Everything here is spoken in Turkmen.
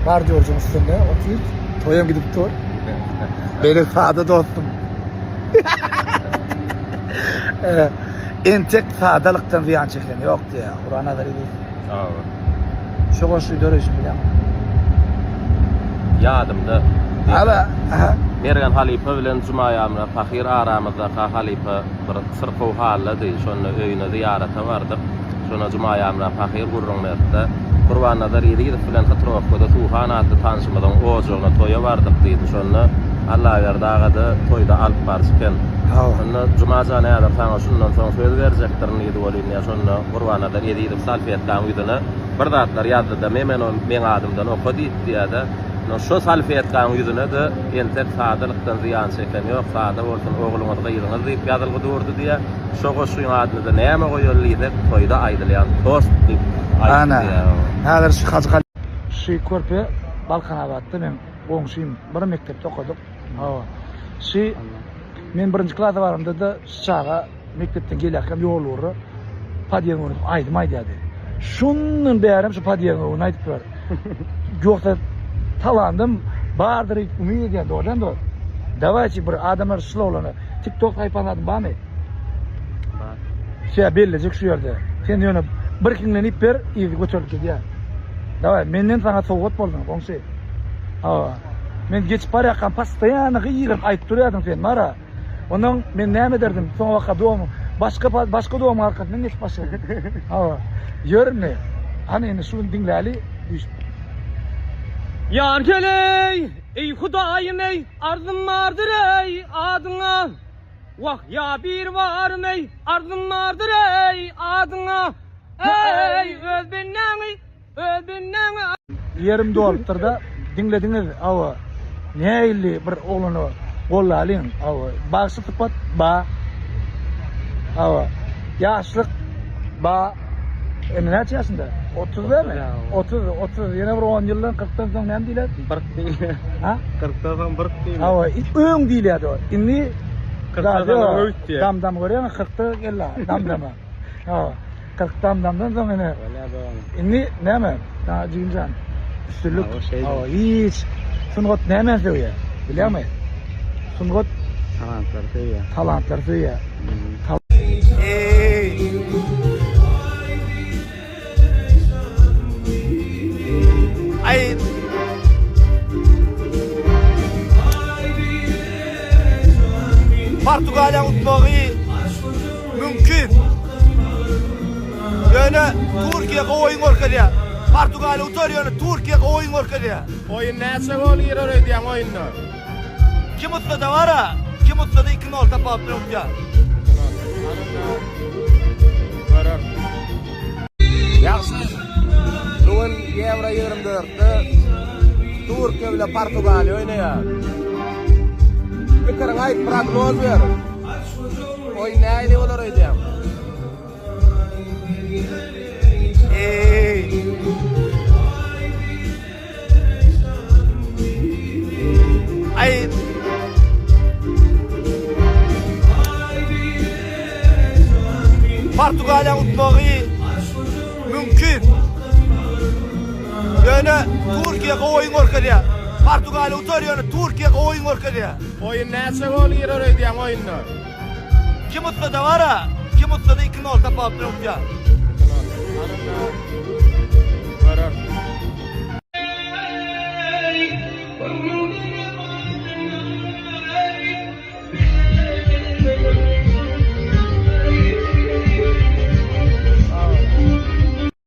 Bardýorjyň üstünde otyr. Toýam gidip dur. Beýle sada dostum. Entek sadalykdan zyýan çeken ýok diýýär. Guran Azary diýsin. Hawa. Şu goşgy döreýşini bilýäňmi? Ýadymda. Ala, aha. Mergen halypa bilen Juma Ýamra pahyr aramyzdaka halypa bir syrkaw haldady. Şonda öýüne zyýarata bardyk. Şonda Juma Ýamra pahyr gürrüň berdi-de, Gurbannazar Ezizow bilen Hytrowkada Suhan atly tanşymyzyň ojagyna toýa bardyk diýdi. Şonda Allaberdi aga-da toýda alyp baryjy eken. Şonda Juma jan häzir saňa şundan soň söz berjekdirin diýdi welin, ýa şonda Gurbannazar Ezizow salfetkaň ýüzüne bir zatlar ýazdy-da, Memen ony meň adymdan oka diýipdi ýa-da, Şo salfetkaň ýüzüne-de entek sadalykdan zyýan çeken ýok, sada bolsun ogluňyz, gyzyňyz diýip ýazylgy durdy diýýär. Şo goşgyň adyny-da näme goýaly diýsek, toýda aýdylýan tost diýip aýtdy Ana, diýýär. häzir şu Hajy Haly. Şu körpe Balkanabatda meň goňşym, bir mekdepde okadyk. Hawa. Şu men birinji klasa baramda-da şu çaga Mekdepden gelýärkäm ýol ugruna podýeziň öňünde durup aýdym aýdýardy. Şundan bärem şu podýeziň öňünde aýdyp ýör. Ýogsa talandym bardyr diýip umyt edýän dogry dost. Dawaýçy bir adamlar şulawlana. TikTok saýpaň zadyň barmy? Bar. Şeýle bellejek şu ýerde. Sen ýöne bir hiňlenip ber, yzy göterilip gidýär. Daway menden saňa sowgat bolsun goňşy. Hawa. Men geçip barýarkam postoýanno gygyryp aýdyp durýardyň sen bara. Ondan men näme ederdim? Soňa baka dom, başga başga domyň arkasyndan geçip başladym. Hawa. Ýör indi. Hany indi şu gün diňläli. Düş. Ýar geleý, eý Hudaýym eý, arzym bardyr eý adyňa. Wah ýa bir barym eý, arzym bardyr eý adyňa. Eý öz bendäňi Öz bendäňe. Ýerim dolupdyrda diňlediňiz hawa nähili bir oglany gollalyň hawa bagşy sypat ba hawa ýaşlyk ba indi näçe ýaşynda 30 dämi 30 30 ýene bir 10 ýyldan 40-dan soň näme diýler Byrk diýilýär. Ha? 40-dan soň byrk diýilýär. Hawa, öň diýilýärdi o. Indi 40-dan soň öňe gitdi. Dam-dam görýäňmi 40-da geldi dam-dama. Hawa. 40 damdamdan soň ine. Bolýar dogan. Indi näme? Saňa jigimjan. Üstünlik. Hawa, şeýle. Hawa, hiç. Sungat nämäni söýýär? Bilýäňmi? Sungat Talantlary söýýär. Talantlary söýýär. Eý. Aý. Portugaliýa utmagy mümkin. Ýöne Türkiýe gowy oýun görkezýär. Portugaliýa utar ýöne Türkiýe gowy oýun görkezýär. Oýun näçe gol girer öýdýäň oýunda? Kim utsa-da bar-a, kim utsa-da 2-0 tapawut bilen utýar. Göreris. Ýagşy. Bu gün Ýewro 24-de Türkiýe bilen Portugaliýa oýnaýar. Pikiriňi aýt, prognoz ber. Oýun nähili bolar öýdýäň? Eý. Aý. Portugaliýa utmagy mümkin. Ýöne Türkiýe gowy oýun görkezýär. Portugaliýa utar ýöne Türkiýe gowy oýun görkezýär. Oýun näçe gol girer öýdýäň oýunda? Kim utsa-da bar-a, kim utsa-da 2-0 tapawut bilen utýar. 2-0.